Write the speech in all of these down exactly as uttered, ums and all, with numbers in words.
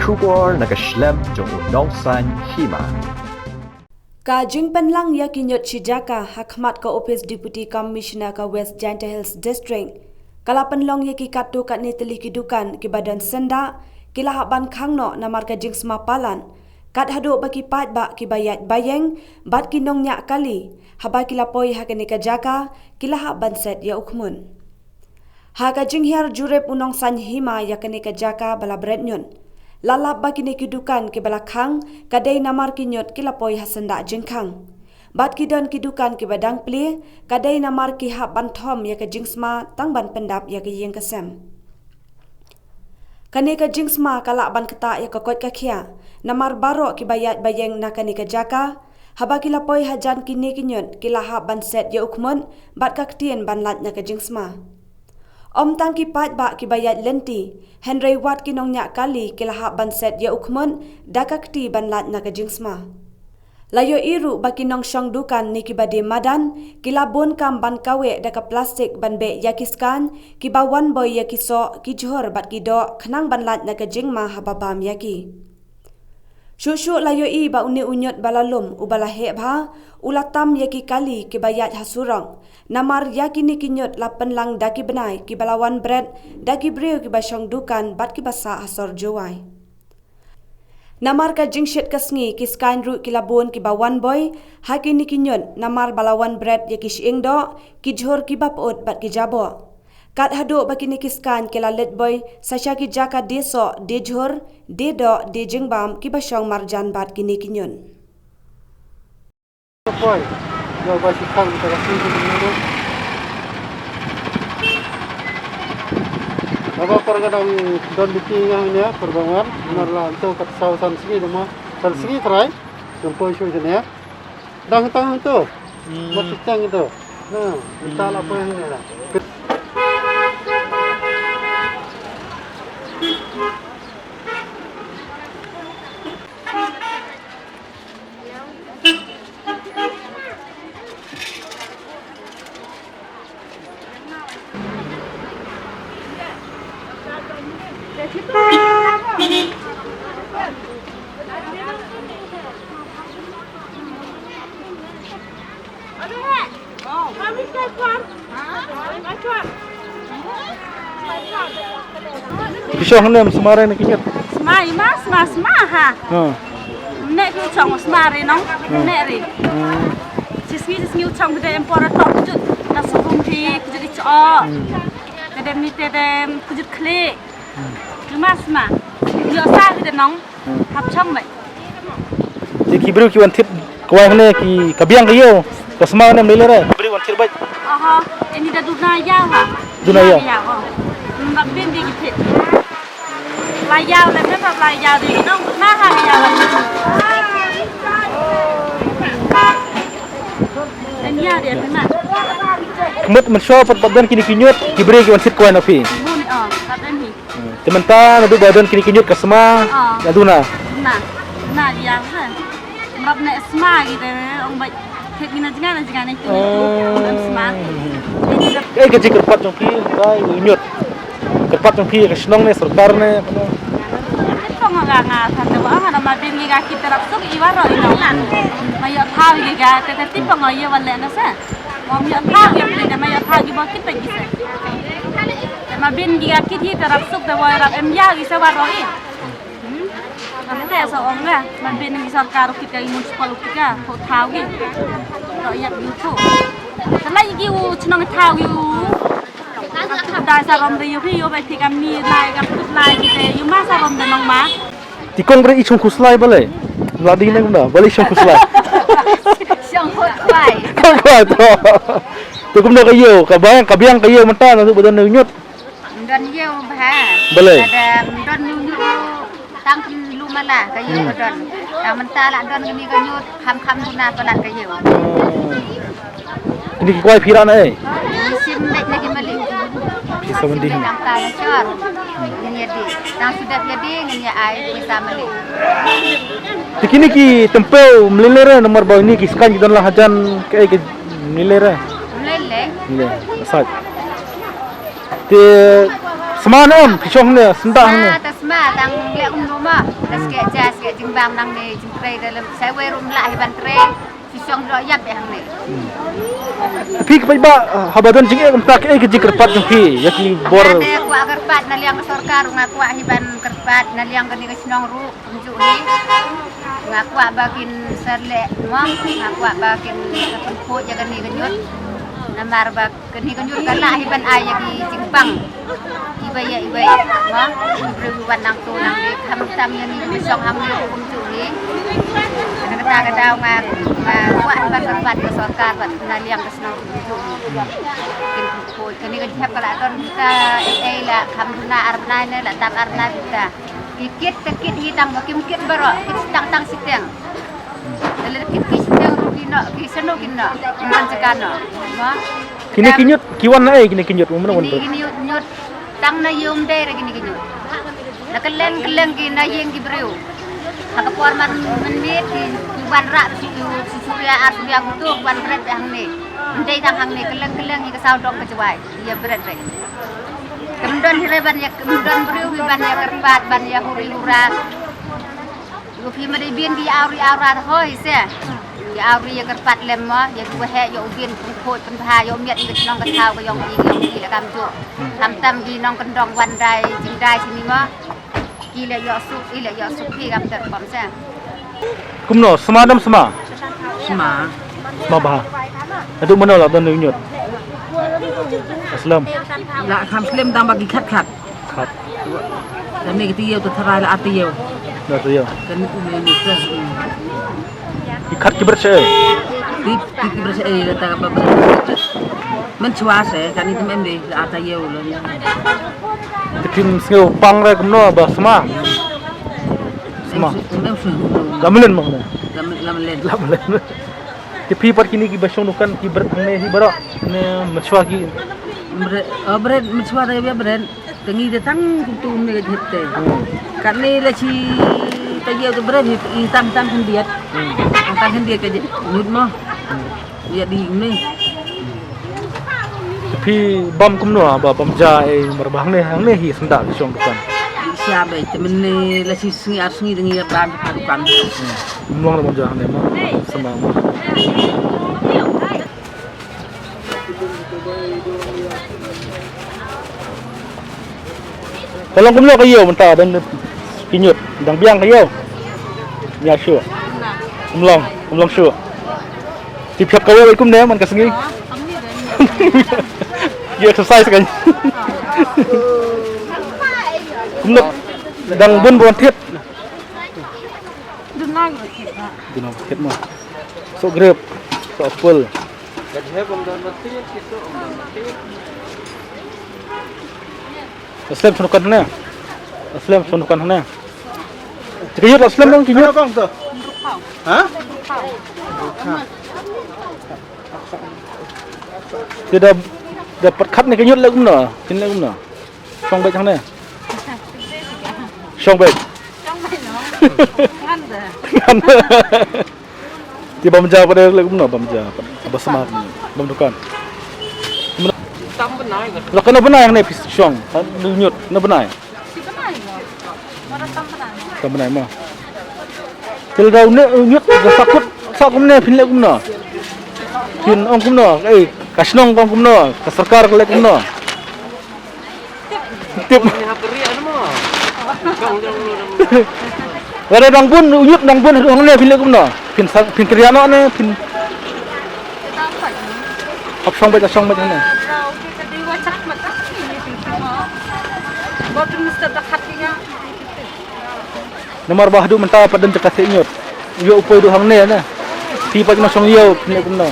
Khubor na ka shlem jong u Nongsaiñ Hima. Ka jingpynlang ïa ki ñiut shi jaka ha khmat ka ophis Deputy Commissioner ka West Jaintia Hills District ka la pynlong ïa ki katto katne tylli ki dukan kiba don syndah ki la hap ban khang noh namar ka jingsma palat, kat haduh ba ki paidbah kiba ïaid ba ïeng bad ki nongñiah kali, haba ki la poi ha kane ka jaka ki la hap ban set ïa u khmut. Ha ka jinghiar jurip u Nongsaiñ Hima ïa kane ka jaka ba la bret ñiut, la lap ba kine ki dukan kiba la khang ka dei namar ki ñiut ki la poi ha syndah jingkhang. Bad ki don ki dukan kiba dang plie ka dei namar ki hap ban thom ïa ka jingsma tang ban pyndap ïa ka ïing ka sem. Kane ka jingsma ka lah ban ktah ïa ka koit ka khiah namar baroh kiba ïaid ba ïeng na kane ka jaka, haba ki la poi hajan kine ki ñiut ki la hap ban set ïa u khmut bad ka ktien ban lait na ka jingsma. Ym tang ki paidbah kiba ïaid lynti, hynrei wat ki nongñiah kali ki la hap ban set ïa u khmut da ka kti ban lait na ka jingsma. La ïohi ruh ba ki nongshong dukan ne kiba die madan ki la bun kam ban kaweh da ka plastik ban beh ïa ki skaiñ kiba wan boi ïa ki soh, ki jhur bad ki doh khnang ban lait na ka jingma haba bam ïa ki. Shuh shuh la ïohi ba une u ñiut ba la lum uba la heh bha u la tam ïa ki kali kiba ïaid ha surok, namar ïa kine ki ñiut la pynlang da ki bnai kiba la wan bret da ki briew kiba shong dukan bad kiba sah ha sor Jowai. Namar ka jingshit ka sngi ki skaiñ ruh ki la bun kiba wan boi ha kine ki ñiut namar ba la wan bret ïa ki shyieng doh, ki jhur kiba pyut bad ki jaboh. Kat haduh ba kine ki skaiñ ki la leit boi sa sha ki jaka die soh, die jhur, die doh, die jingbam kiba shong marjan bad kine ki ñiut. Poi, ïa ba shi khang kita ka sini sini tu. Aba por ka dang don biti nga hanya por bangwan, mar la anto kat saw san sini dama, san sini try, jom poi shu jene. Dang tang tu, hmm, mat pitang tu. Ha, kita la poi hanya. Phi shong hangne ym sma re na ki ñiut? Sma i ma, sma, sma ha. Ha. Mne phi shong sma re nong, mne re. Hmm. Shisngi, shisngi u shong bide em por tok kujut na sukung phi kujut i cho. Hmm. Tedem ni tedem kujut khli. Hmm. I ma sma. Yo sa bide nong. Hap chang bad. Te ki briew ki wan thied kwai hangne ki ka biang ka ïew. Ka sma hangne ym lei lei re. Ki briew wan thied bad. Aha, ini da duna ïaw ha. Duna ïaw. Ïaw, oh. Mbak bin di ki thied. La ïaw le ne la ïaw di nong na ha ïaw. Nya dia ma. Kmut mynshuwa pat pat don kine ki ñiut ki briew ki wan thied kwai na phi. Bun, oh, pat don hi. Hmm. Te mynta naduh ba don kine ki ñiut ka sma, ah, la duna. Na, na ïa ha. Mrap ne sma ki te ong ba thied ki na jngai na jngai ne ki ñiut sma. Eh, ka jingkyrpad jong phi, ba i ñiut. Kyrpad jong phi ka shnong ne sorkar ne. Tip ong nga nga than te wa nga ma bin ki ka kit rap suk i waro i nong. Ma ïoh thaw ki ka te te tip ong ïa wa le na sa. Wa ym ïoh thaw ki te ma ïoh thaw ki ba kit te ki sa. Te ma bin ki ka kit hi te rap suk te wa rap em ïa ki sa waro i. Hmm? Te sa ong nga ma bin ki sorkar kit ka i municipal kit ka ko thaw ki. Ro ïa ki tu. Te la ki u chnong thaw ki u. Dai sa rom de yu phi yu bai thi kam ni lai kam tut lai ki te yu ma sa rom de nong ma. Ti kong bre i shong khuslai balei. La ding nang da balei shong khuslai. Shong khuslai. Kong khuslai to. Tu kumno ka ïew ka biang ka biang ka ïew mynta na tu ba don ñiut. Don ïew bha. Balei. Ada don ñiut. Tang pynlum mala ka ïew ka don. Tang mynta la don kane ka ñiut kham kham duna palat ka ïew. Kine ki kwai phi rah na ei? Ngi sim beit na ki malik. Pisa mandi. Tang ka na shor. Ngin ïa di. Tang suda ïa di ngin ïa ai pisa malik. Te kine ki tympew ym lei lei re namar ba kine ki skaiñ ki don la hajan kaei ka ym lei lei re. Ym lei lei. Ym lei. Asat. Te sma ne em, phi shong ne, syndah ne. Sma te Sma tang leh kumno ma. Da skeh ja skeh jingbam nangne jingtrei da lem. Sa wei ruh ym lah hi ban trei. Shisong doh ïap eh hangne. Phi ki paidbah, ah, haba don jingeh kumta, kaei ka jingkyrpad jong phi ïa ki bor? Nga kwah kyrpad na liang ka sorkar, nga kwah hi ban kyrpad na liang kane ka shnong ruh. Kumjuh hi. Nga kwah ba kin sa leh mo, nga kwah ba kin sa pynkhuid ïa kane ka ñiut. Namar ba kane ka ñiut ka lah hi ban ai ïa ki jingpang. Iwei ïa iwei mo. Ki briew ki wan nangto nangdie, khamtam ïa ngi ki shong hangne ruh kumjuh hi. Kata ka daw nga, nga kwah hi ban kyrpad ïa ka sorkar bad na liang ka shnong kumjuh hi. Kin pynkhuid. Kane ka jhep ka la don kita, eh, eh, la kham duna ar bnai ne, la tap ar bnai kita. Ki kit te kit hi tang ba kim kit baroh, kit tang tang shiteng. Te lada kit ki shiteng ruh ki noh, ki shano ki noh, ym don jaka noh. Mo? Kine ki ñiut, ki wan na ei kine ki ñiut, mo, mano wan? Kine ki ñiut, ñiut tang na ïew ym dei re kine ki ñiut. Na kylleng kylleng ki na ïing ki briew. Ha ka por man mynmiet ki, ki wan rah shi, shi shuria ar shuria kutu, wan bret hangne. Ym dei tang hangne, kylleng kylleng hi ka sawdong ka Jwai. Ïa bret re. Kam don hi re ban ïa, kam don briew hi ban ïa kyrpad, ban ïa huri hura. Ïa phi ma dei biang ki awri awra hoi se. Ki awri ïa kyrpad lem mo, ïa ki waheh, ïa u biang pynkhuid pynbha, ïa u miat ïa ka shnong ka thaw ka ïong i, ïong i la kamjuh. Khamtam ki nongkyndong wan dai jingdai shini mo. Ki leh ïoh suk, i leh ïoh suk phi kam ter pom se. Kumno, sma dam sma? Sma. Sma bha. Haduh mano la don u ñiut? Slem. La kham slem tang ba ki khat khat. Khat. Kane ki taïew te tharai la ar taïew. La ar taïew. Kane u ñiut te. Ki khat ki bret shaei? Ki, ki, ki bret shaei la ta ba bret. Mynshuwa se, kane te mem de, la ar taïew la. Te phim sngew pang re kumno ba sma? Sma. Em, em, em, em. La mlien ma ne? La mlien. La mlien. Te phi pat kine kiba shong dukan ki bret hangne hi baroh. Ne mynshuwa ki. Bret, oh, bret, mynshuwa da ïa bret. Te ngi te tang kumtu ne ka jingïeit te. Hmm. Katne la shi taïew te bret hi, i tang tang khyndiat. Hmm. Tang tang khyndiat ka jingïeit mo. Hmm. Ïa ding ne. Phi bam kumno ba bam ja, eh, mar ba hangne, hangne hi syndah ki shong dukan. Sha ba te mynne la shi sngi ar sngi dang ïa bam ha dukan. Hmm. Ym long da bam ja hangne mo. Sama mo. Ka long kumno ka ïew mynta, don ki ñiut dang biang ka ïew? Nia shuh. Ym long, ym long shuh. Te phi hap kawei kumne man ka sngi. Ïa exercise kan. Kumno dang bun bun thied. Duna ba thied ma. Soh grep, soh apple. Aslem shong dukan hangne. Aslem shong dukan hangne. Te ki ñiut aslem dong ki ñiut. Kong to. Ha? Te da, da pat khat ne ki ñiut leh kumno? Kin leh kumno? Shong beit hangne. Shong beit. Shong beit no. Ngan da. Ngan da. Te bam ja pat leh kumno bam ja pat. Ba sma bam dukan. Tam bnai. La kano bnai hangne phi shong. Ñiut kano bnai. Tam bnai mo. Te lada une u ñiut da sahkut, sah kumne phin leh kumno? Phin ong kumno? Ei, ka shnong ka ong kumno? Ka sorkar ka leh kumno? Tip. Lada dang bun u ñiut dang bun hangne phin leh kumno? Phin sa-, phin kyrïa noh ne phin hap shong beit, shong beit hangne. Namar ba haduh mynta pat don jaka thied ñiut. Ïoh u poi duh hangne ne. Phi pat kino shong ïew phi leh kumno.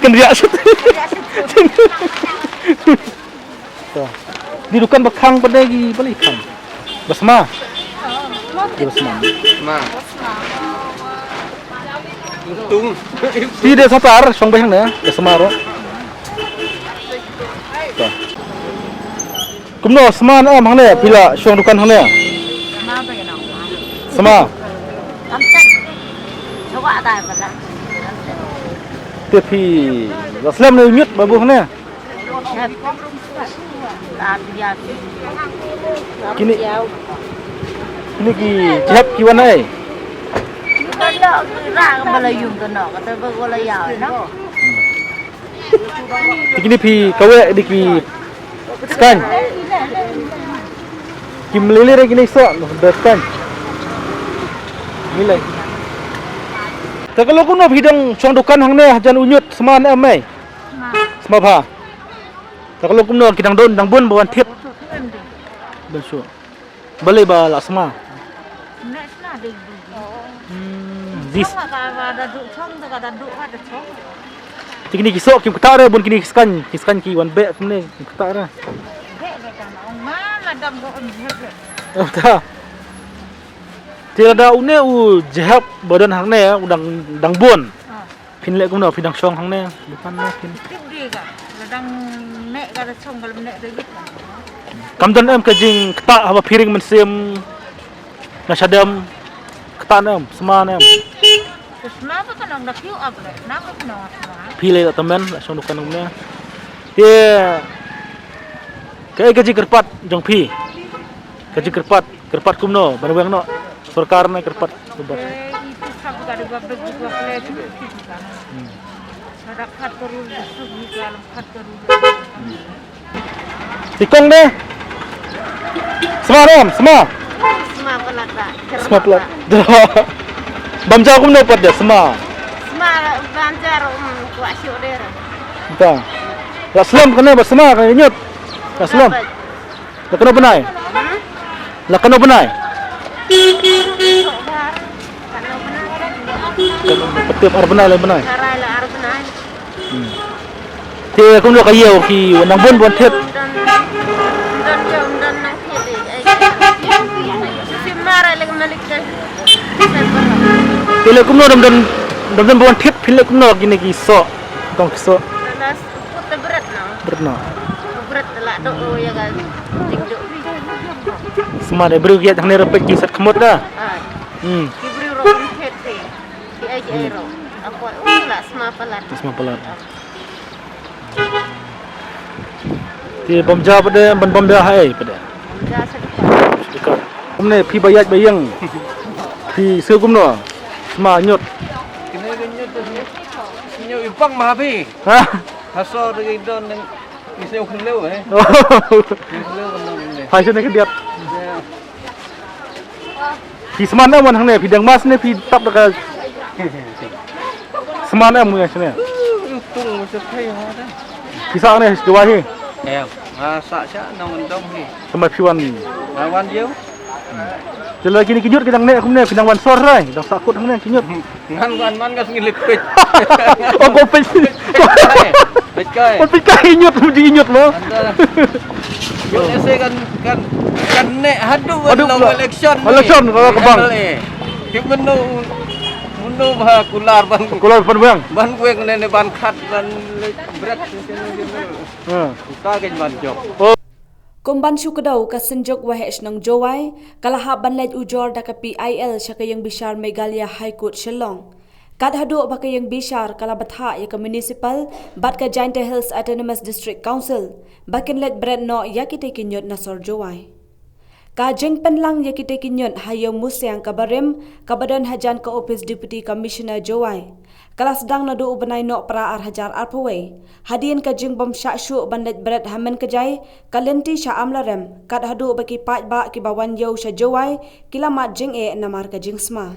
Kan riak sut. To. Di dukan ba khang pat de ki balei khang. Ba sma. Ba sma. Sma. Tung. Ti de satar shong beit hangne, ba sma ruh. To. Kumno sma ne em hangne, phi la shong dukan hangne? Sma. Te phi la slem ne ñiut ba bu hangne? Kine, kine ki jhep ki wan ai. Te kine phi kawek de ki skaiñ. Ki mlili re kine ki soh, da skaiñ. Milai. Te ka lo kumno phi dang shong dukan hangne hajan u ñiut, sma ne em ai? Sma bha. Te ka lo kumno ki dang don, dang bun ba wan thied? Bun shuh. Balei ba la sma? Hmm, dis. Te kine ki soh kim ktah re, bun kine ki skaiñ, ki skaiñ ki wan beh kumne kim ktah re. Oh, ta. Te lada une u jhep ba don hangne u dang, dang bun. Phin leh kumno, phin dang shong hangne dukan ne phin? Tip di ka, la dang neh ka da shong, ka la neh da yit ka. Kam don em ka jingktah haba phi ring mynsiem na shadem, ktah ne em, sma ne em? Te sma ba ka nong da phi ap le, na ba ka nong sma. Phi leh la tymmen, la shong dukan hangne. Te kaei ka jingkyrpad jong phi? Ka jingkyrpad, kyrpad kumno ban weng noh? Sorkar ne kyrpad kumno? Hmm. Tikong ne? Sma ne em, sma? Sma palat da. Sma palat. Bam ja kumno pat de sma? Sma bam ja ro, um, kwah shuh de. Ta. La slem kane ba sma kane ñiut. La slem. La kano bnai? Hmm? La kano bnai? Patep ar bnai, lai bnai. Karai la ar bnai. Hmm. Te kumno ka ïew ki nang bun bun thied? Te leh kumno dam dam, dam dam bun thied, phi leh kumno kine ki soh? Tong ki soh. Bret noh. Bret noh. Bret la doh, oh, ïa ka jingdoh. Sma de briew ki ïaid hangne ruh peit ki sat khmut da. Ai. Hmm. Ki briew ruh kim phet te. Ki ai ki ai ruh. Apoh, oh, la sma palat. Sma palat. Te bam ja pat de, ban bam ja ha ei pat de? Bam ja sdikar. Sdikar. Kumne phi ba ïaid ba ïeng. Phi sngewbha kumno? Sma ñiut. Kine ñiut, ñiut ipang ma phi. Ha? Hasor ki don nang iseu khynlew, eh. Oh. Iseu khynlew ne. Phai shane khyndiat. Ïa. Phi sma ne em wan hangne, phi dang mas ne phi tap da ka. Sma ne em wan shane. Tung mo sha thai ha da. Phi sah ne sha Jowai hi. Em, ha sah sha nong dong hi. Sma phi wan. Ha wan jeu. Te la kine ki ñiut ki dang neh kumne, ki dang wan sor rai, dang sahkut hangne ki ñiut. Ngan wan man ka sngi lip peit. Oh, ko peit. Peit kai. Peit kai. Oh, peit kai ñiut, mu ji ñiut mo. Anta. Ñiut ese kan, kan, kan neh haduh, haduh long pula. Election ni. Election, kalau ke bang. M L A. Ki menu, menu ba kular ban. Kular ban weng. Ban weng ne, ne ban khat, ban bret. Ha. Uta kan ban jop. Oh. Kum ban shu kdew, ka Synjuk Waheh Shnong Jowai ka la hap ban leit ujor da ka P I L sha ka ïing bishar Meghalaya High Court Shillong. Kat haduh ba ka ïing bishar ka la bthah ïa ka Municipal bad ka Jaintia Hills Autonomous District Council ba kin leit bret noh ïa kitei ki ñiut na sor Jowai. Ka jingpynlang ïa kitei ki ñiut ha Ïew Musiang kaba rim, kaba don hajan ka ophis Deputy Commissioner Jowai, ka la sdang naduh u bnai Nohprah ar hajar arphew wei. Hadien ka jingbym shah shuh ban leit bret ha Mynkjai, ka lynti sha Amlarem, kat haduh ba ki paidbah kiba wan ïew sha Jowai ki la mad jingeh namar ka jingsma.